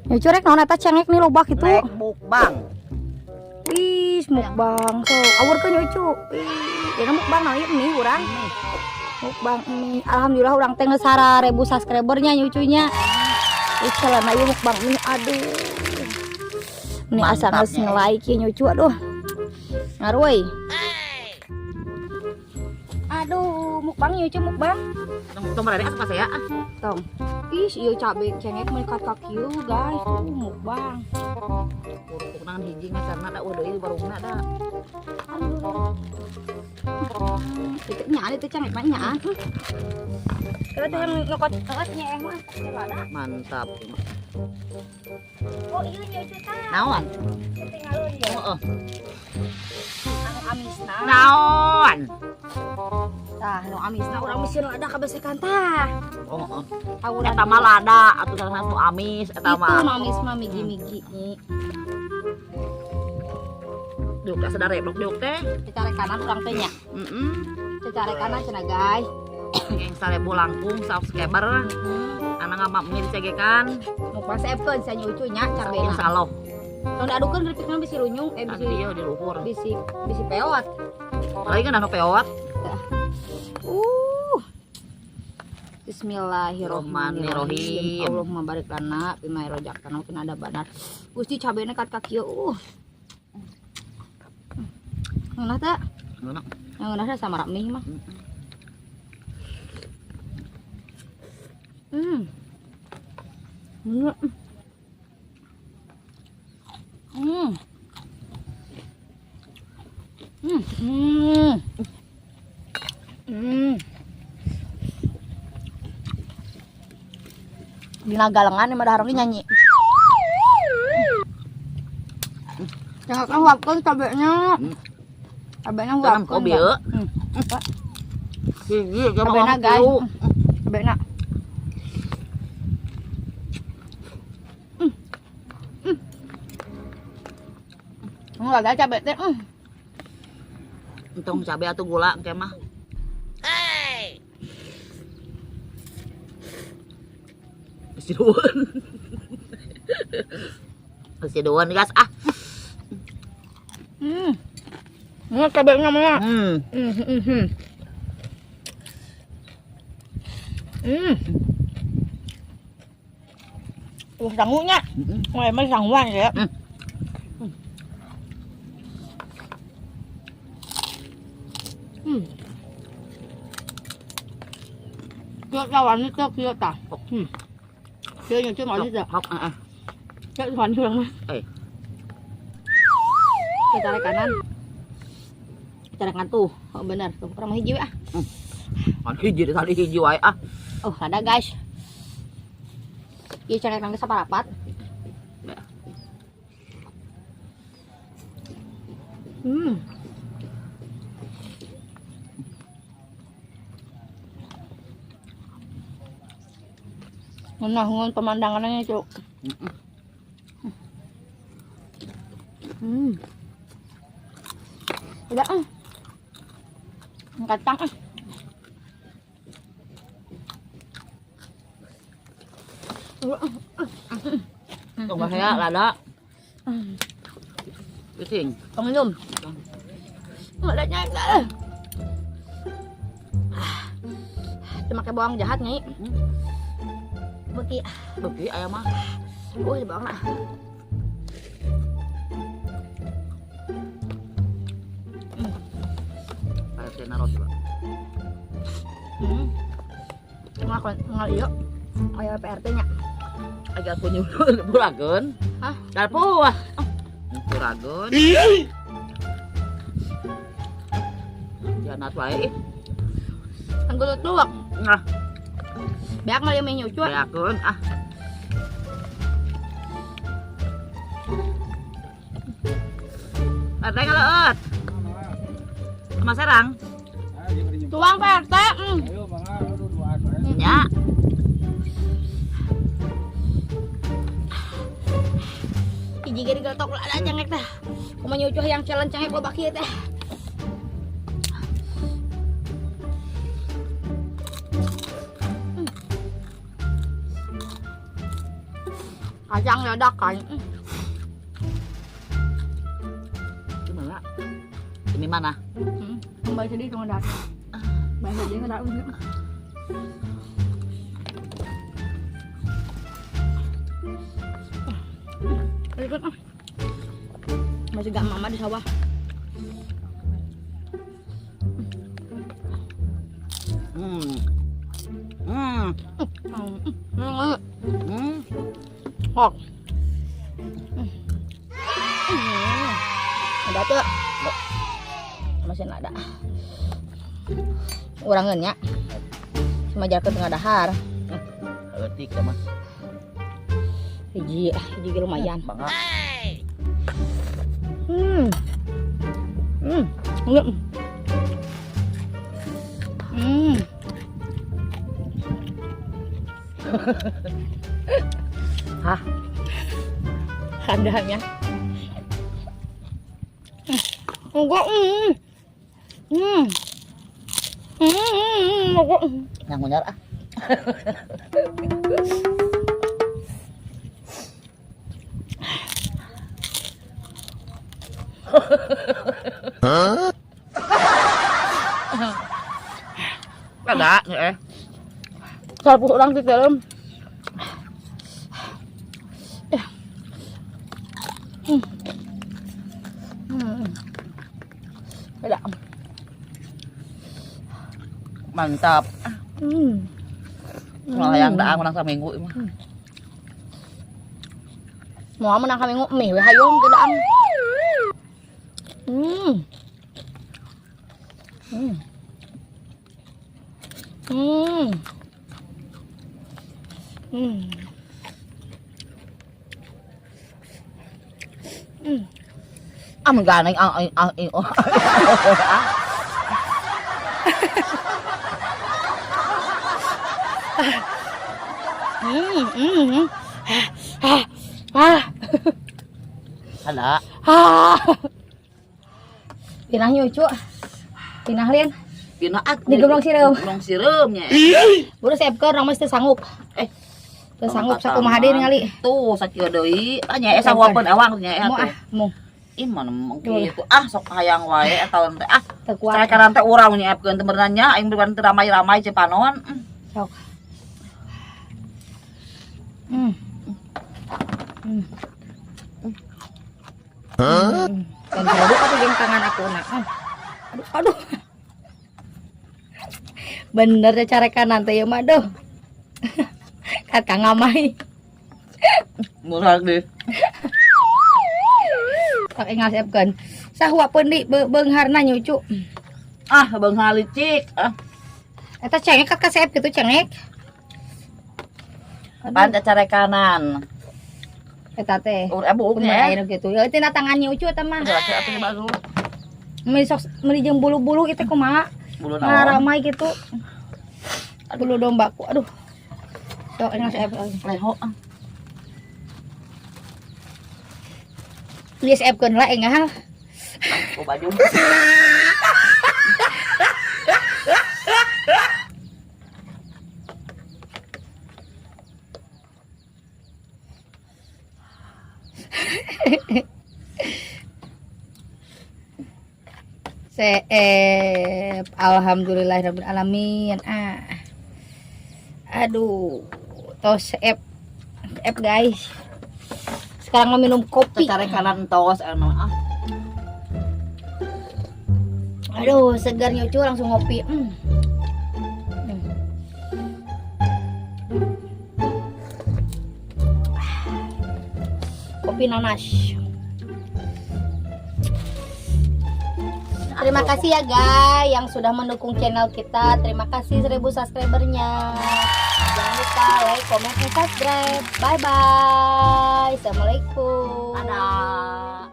Nyucu rek naon eta cengek nih loba kitu. Rek mukbang. Wih, mukbang. So, awurkeun nyucu. Wih, ieu mukbang naon ieu mie urang. Mukbang mie. Alhamdulillah urang teh geus 100.000 subscribernya nyucunya. Wih, celana ieu mukbang mie. Aduh. Ini asa geus nge-like ieu nyucu aduh. Ngaruy. Aduh, mukbang nyucu mukbang. Tong berada asup saya ah. Tong. Ih, ieu cabe cengek melikat ka kieu, guys. Tuh mukbang. Kurupuk nangan hiji ngeserna da eueuh deui barungna da. Aduh. Itu nyaan itu cengek mah nyaan. Kita tuh yang nyokot nyeeh mah. Mantap. Oh, iya nyucu tah. Naon? Ketinggalan ya. Heeh. Anu amisna. Naon? Tah, nu amisna urang mesin lada kabesekan tah. Oh, heeh. Eta mah lada atuh salah nu amis eta mah. Itu nu amis mah migi-migi. Diuk teh sadar reblok diuk teh. Cacarekanan urang teh nya. Heeh. Cacarekanan cenah guys. Yang 1000 langkung subscriber. Anak ngama mie dicegekan. Mukbang seepkeun sia nyucu nya cabena. Insyaallah. Tong diadukeun keripikna bisi runyung bisi dieu di luhur. Bisi peot. Lagi kan anu peot. Bismillahirrahmanirrahim. Allahumma barik lana bima razaqtana mungkin ada banar. Gusti cabena kat kaki. Ngeunah teh? Ngeunah. Ngeunah teh sama mie mah. Dina galengan mah dahar nyanyi. Jangan kan huapkeun cabenya. Cabenya huapkeun. Hiji cabena guys. Cabena. Enggak ada cabe teh. Entong cabe atuh gula engke mah. Hey. Siduan. Siduan guys ah. Ini cabenya mah. Sangunya. Wah, emang sanguan ya. Kieu kawan itu kieu tah. Kieu nyucu mau aja. Hok, heeh. Kieu tuan urang mah. Kita tarik kanan. Tarik kanan tuh. Oh, bener. Tuh, kurang hiji we ah. Kan hiji tadi hiji wae ah. Oh, ada guys. Ieu cengek nangis saparapat. Ngeunah pemandangannya, Cuk. Udah ah. Kacang ah. Tong bahaya lada. Pusing. Tong minum. Ladanya enggak. Cuma kayak bawang jahat nyai. Beki. Beki ayam mah. Bawang lah. Kayak naros, Pak. Nggak iya. Kayak PRT-nya. Agak aku nyuruh purageun. Hah? Darpu. Purageun. Jangan wae. Anggulut luwak. Nah. Beak mah ieu nyucu. Beakeun ah. RT ngaleut. Sama Serang. Tuang Pak RT. Ayo mangga aduh dua wae. Ya. Hiji ge digeletok ada cengek teh. Kumaha nyucuh yang challenge cengek loba kieu teh. Kacang ledakan. Gimana? Ini mana? Kembali sedih sama dak. Bahasa dia nggak tahu. Masih gak mama di sawah. Hok. Ada tuh. Masih ada. Urangan ya. Cuma jalan ke tengah dahar. Leutik ya, Mas. Hiji, hiji lumayan. Bangga. Hah? Adanya. Enggak. Enggak. Yang ngunyar ah. Hah? Ada, eh. Sapu orang di dalam. Ada. Mantap. Yang dah menang saminggu mah. Mau menang saminggu mie we hayung teu daam. Ah, ganang ang oh. Hala. Pinah nyucu. Pinah lien. Pinah ah. Digemblong sireum. Gemblong sireum nya. Buru seepkeun urang mah teu sanggup. Teu sanggup sakumaha deui ningali. Tuh sakieu deui. Ah nya sahuapeun ewang nya atuh. Mo. Ih mana gitu. Ah sok hayang wae eta teh ah. Teu kuat. Carekaran teh urang nyiapkeun teh beureunan nya aing beureunan teu ramai-ramai cepanon. Sok. Hah? Dan produk atau jeung tangan aku nak. Aduh, aduh. Bener ya carekan teh ieu mah duh. Kata ngamai. Murah deh. Tak ngasepkeun. Sahuapeun di beungharna nyucu. Ah, beunghar licik. Ah. Eta cengek kat kasep gitu cengek. Pan carekanan. Eta teh. Buuknya. Air gitu. Ya tina tangan nyucu eta mah. Atuh Meuli sok meuli jeung bulu-bulu itu kumaha? Bulu naon? Ramai gitu. Bulu dombaku. Aduh. Sok ngasep. Leho ah. Geus seepkeun lah engah. Oh baju. Seep, alhamdulillahirabbil alamin. Ah. Aduh, tos seep. Seep guys. Sekarang mau minum kopi. Cari kanan tos emang ah. Aduh, segar nyucu langsung ngopi. Kopi nanas. Terima kasih ya guys yang sudah mendukung channel kita. Terima kasih 1000 subscribernya. Jangan lupa like, comment, dan subscribe. Bye bye. Assalamualaikum. Dadah.